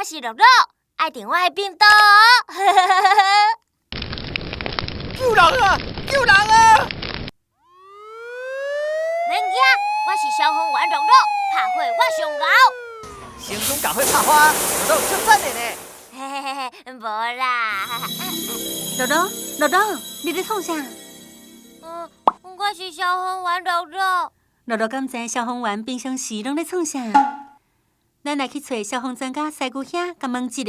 我是樂樂，愛訂我的頻道哦。救人啊！救人啊！免驚，我是消防員樂樂，拍火我上𠢕。成功共火拍花，樂樂足讚的呢。嘿嘿嘿，無啦。樂樂，樂樂，你咧創啥？嗯，我是消防員樂樂。樂樂敢知消防員平常時攏咧創啥？咱來去揣消防專家師姑兄，共問一下。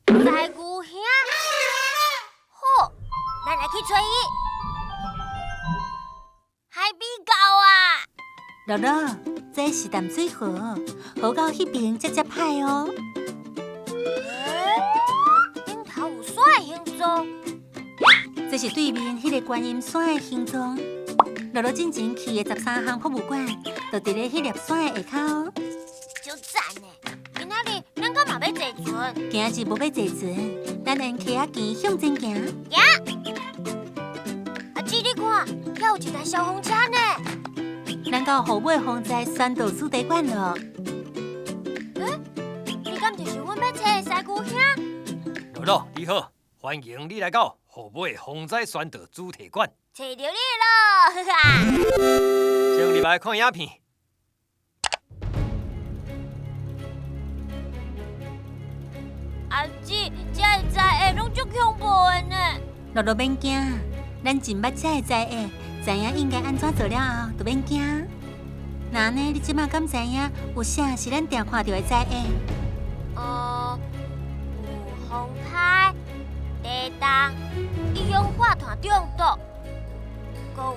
師姑兄，好，咱來去揣伊。海邊狗啊！樂樂，這是淡水河，河溝彼邊才遮歹哦。欸，頂頭有山的形狀。這是對面彼个觀音山的形狀。樂樂進前去的十三行博物館，就佇咧彼粒山的下跤哦。足讚的！今仔日咱敢嘛欲坐船？今日無欲坐船，咱沿溪仔墘向前行。行。阿姊，你看，遐有一台消防車呢。咱到雨尾風災宣導主題館囉。欸，你敢就是阮欲揣的師姑兄？樂樂，你好，歡迎你來到雨尾風災宣導主題館。揣著你囉！先入來看影片。阿姊，這个災厄攏足恐怖的呢。樂樂免驚，咱真捌這个災厄，知影應該按怎做了後，就免驚。那按呢，你這馬敢知影有啥是咱定看著的災厄？有風颱、地動、一氧化碳中毒，閣有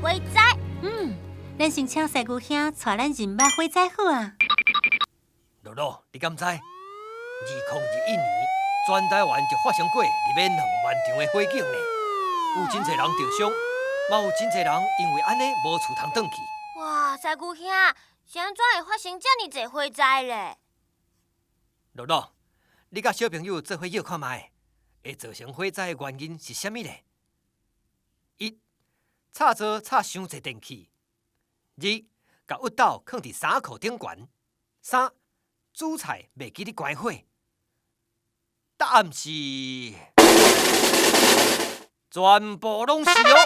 火災。嗯，咱先請師姑兄帶咱認捌火災好啊。樂樂，你敢知？2021年，全台灣就發生過入欲2萬場的火警呢，有真濟人著傷，嘛有真濟人因為按呢無厝通轉去。哇，師姑兄，是按怎會發生遮爾濟火災咧？樂樂，你佮小朋友做伙臆看覓，會造成火災的原因是啥物咧？一、插座插傷濟電器；二、共熨斗囥佇衫褲頂懸；三、煮菜袂記得關火。答案是全部攏是哦。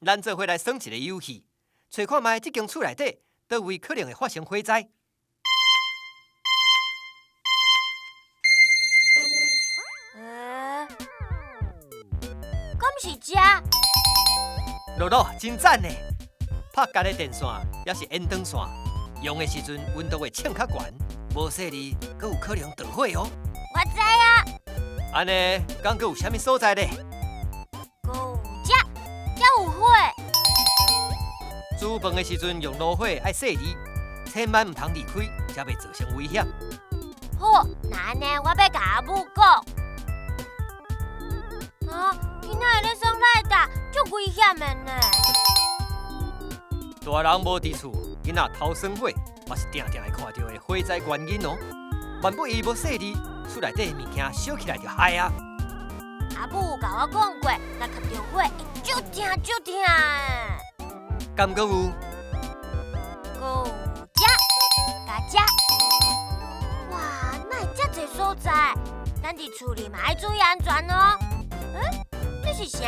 咱做伙來耍一个遊戲，揣看覓這間厝內底佗位可能會發生火災。欸，敢是這？樂樂真讚呢！拍結的電線抑是延長線，用的時陣溫度會衝較懸，無細膩，閣有可能著火哦。我知啊。按呢，敢閣有啥物所在咧？閣有這，這有火。煮飯的時陣用爐火愛細膩，千萬毋通離開，才袂造成危險。好，那按呢，我欲共阿母講。啊，伊哪會咧耍賴打，足危險的呢。大人無佇厝，囡仔偷耍火，嘛是定定會看著的火災原因哦。萬不伊無細膩，厝內底的物件燒起來就害啊！阿母有共我講過，若磕著火會足疼足疼的。敢閣有？閣有這，佮這。哇，哪會遮濟所在？咱佇厝裡嘛愛注意安全哦。欸，這是啥？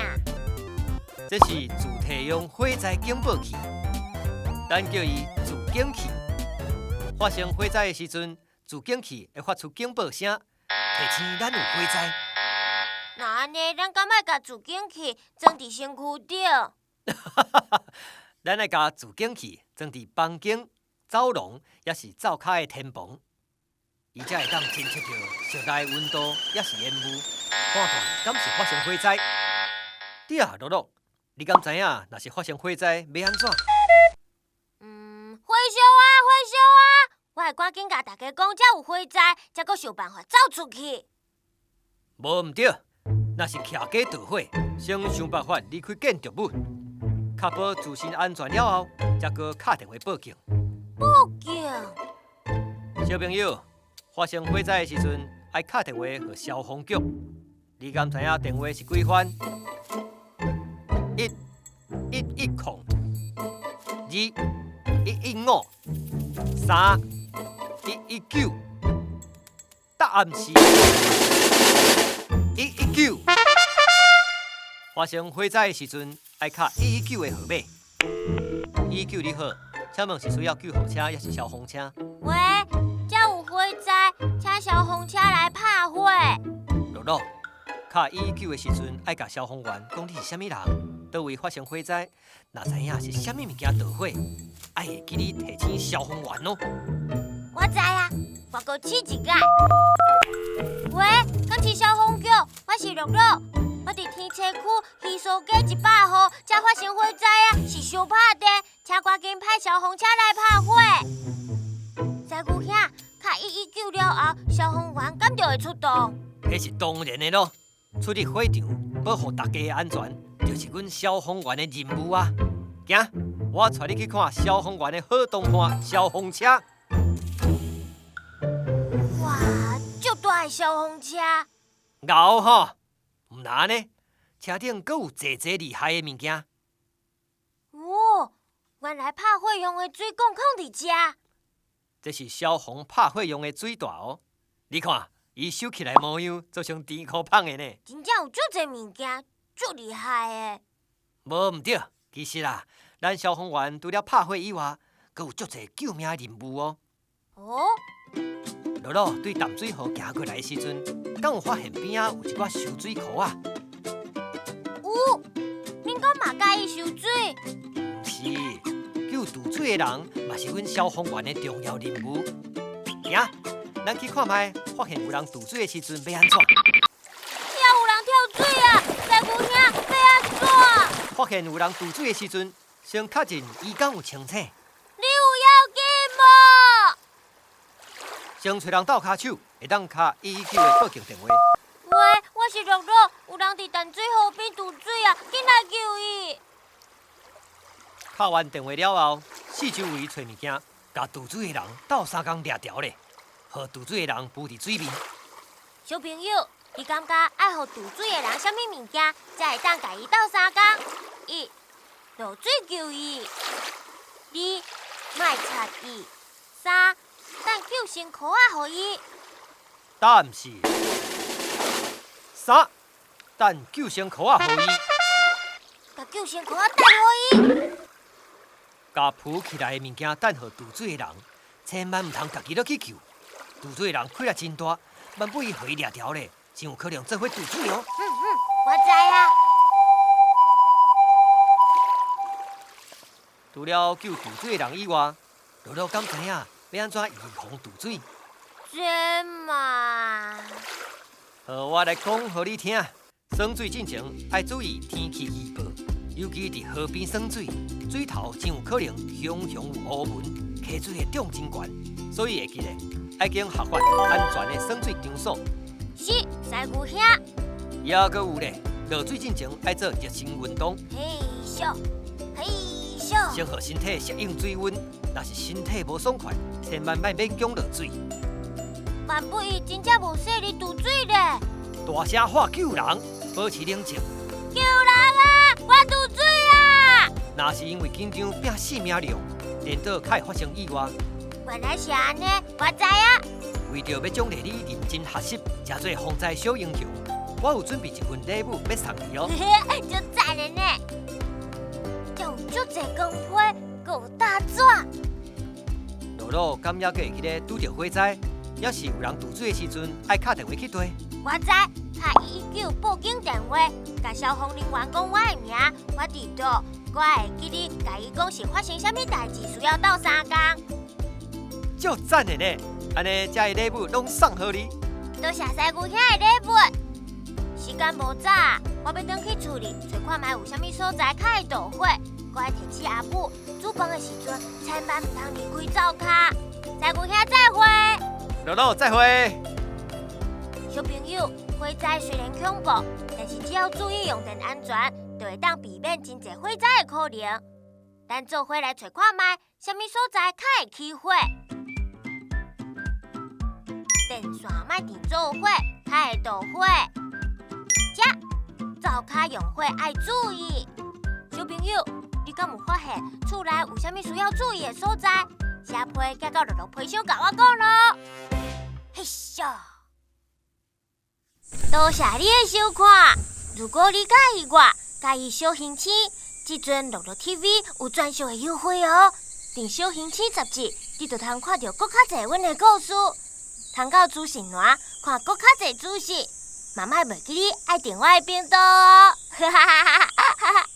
這是自提用火災警報器，咱叫伊自警器。發生火災的時陣，自警器會發出警報聲，提醒咱有火災。那按呢，咱敢愛共自警器裝佇身軀頂？咱愛共自警器裝佇房間、走廊，抑是灶跤的天棚，伊才會當偵測著室內溫度，抑是煙霧，判斷敢是發生火災。對啊，樂樂，你敢知影若是發生火災欲按怎？嗯，火燒啊，火燒啊！我會趕緊共大家講，遮有火災，才閣想辦法走出去。無毋對，若是徛家著火，先想辦法離開建築物，確保自身安全了後，才閣敲電話報警。報警？小朋友，發生火災的時陣，愛敲電話予消防局。你敢知影電話是幾番？一、110；二、115；三、119；案是119。發生火災的時陣，愛敲119的號碼。119你好，請問是需要救護車抑是消防車？喂，遮有火災，請消防車來拍火。樂樂，敲119的時陣，愛共消防員講你是啥物人，佗位發生火災，若知影是啥物物件著火，愛會記得提醒消防員哦。我知啊，我閣試一擺。喂，敢是消防局？我是樂樂，我佇天車區稀疏街100號，遮發生火災啊，是燒拍電，請趕緊派消防車來拍火。師姑兄，敲119了後，消防員敢就會出動？彼是當然的囉，出入火場保護大家的安全，就是阮消防員的任務啊！行，我帶你去看消防員的好同伴——消防車。哇，足大的消防車！𠢕吼，毋若按呢，車頂閣有濟濟厲害的物件。哦，原來拍火用的水管囥佇遮。這是消防拍火用的水帶哦。你看，伊收起來模樣，做像甜箍麭的呢。真正有足濟物件，足厲害的。無毋對，其實啊，咱消防員除了拍火以外，閣有足濟救命的任務哦。哦。樂樂對淡水河行過來的時陣，敢有發現邊仔有一寡收水箍仔？有，恁敢嘛佮意收水？毋是，救墜水的人嘛是阮消防員的重要任務。行，咱去看覓，發現有人墜水的時陣欲按怎？遐有人跳水啊！師姑兄，欲按怎？發現有人墜水的時陣，先確認伊敢有清醒。你有要緊無？先揣人鬥跤手，會當敲119的報警電話。喂，我是樂樂，有人佇淡水河邊墜水啊，緊來救伊。敲完電話了後，四周圍揣物件，共墜水的人鬥相共掠牢咧，予墜水的人浮佇水面。小朋友，你感覺愛予墜水的人啥物物件，才會當共伊鬥相共？一，落水救伊；二，莫插伊；三，等救生箍仔予伊。答案是三，等救生箍仔予伊。共救生箍仔等予伊。共浮起來的物件等予墜水的人，千萬毋通家己落去救。墜水的人氣力真大，萬不伊予伊掠牢咧，真有可能做伙墜水哦。嗯嗯，我知啊。除了救墜水的人以外，樂樂敢知影欲按怎預防墜水？這嘛？好，我來講予你聽。耍水進前愛注意天氣預報，尤其佇河邊耍水，水頭真有可能熊熊有烏雲，溪水會漲真懸，所以會記得愛揀合法安全的耍水場所。是，師姑兄。抑閣有咧，落水進前愛做熱身運動。嘿咻，嘿咻。先予身體適應水溫，若是身體無爽快，千萬莫勉強落水。萬不伊真正無細膩墜水咧。大聲喊救人，保持冷靜。救人啊！我墜水啊！若是因為緊張拼死命量，顛倒較會發生意外。原來是按呢，我知啊。為著欲獎勵你認真學習，成做防災小英雄，我有準備一份禮物欲送你哦。足讚的呢！有足濟光批，閣有大紙。樂樂敢猶閣會記得拄著火災，抑是有人墜水的時陣，愛敲電話去佗？我知，敲119報警電話，共消防人員講我的名，我佇佗，我會記得共伊講是發生啥物代誌，需要鬥相共。足讚的呢！按呢，這个禮物攏送予你。多謝師姑兄的禮物。時間無早，我欲轉去厝裡，揣看覓有啥物所在較會著火。閣愛提醒阿母，煮飯的時陣千萬毋通離開灶跤。師姑兄再會。樂樂再會。小朋友，火災雖然恐怖，但是只要注意用電安全，就會當避免真濟火災的可能。咱做伙來揣看覓，啥物所在較會起火？電線莫纏做伙，較會著火。遮灶跤用火愛注意。小朋友，你敢有發現厝內有啥物需要注意的所在？寫批寄到樂樂批箱共我講囉。嘿咻。多謝你的收看。如果你佮意我，佮意小行星，這陣樂樂 TV 有專屬的優惠哦。訂小行星雜誌，你就通看著閣較濟阮的故事，通到資訊欄看閣較濟資訊。嘛莫袂記得愛訂我的頻道哦。哈哈哈哈哈哈！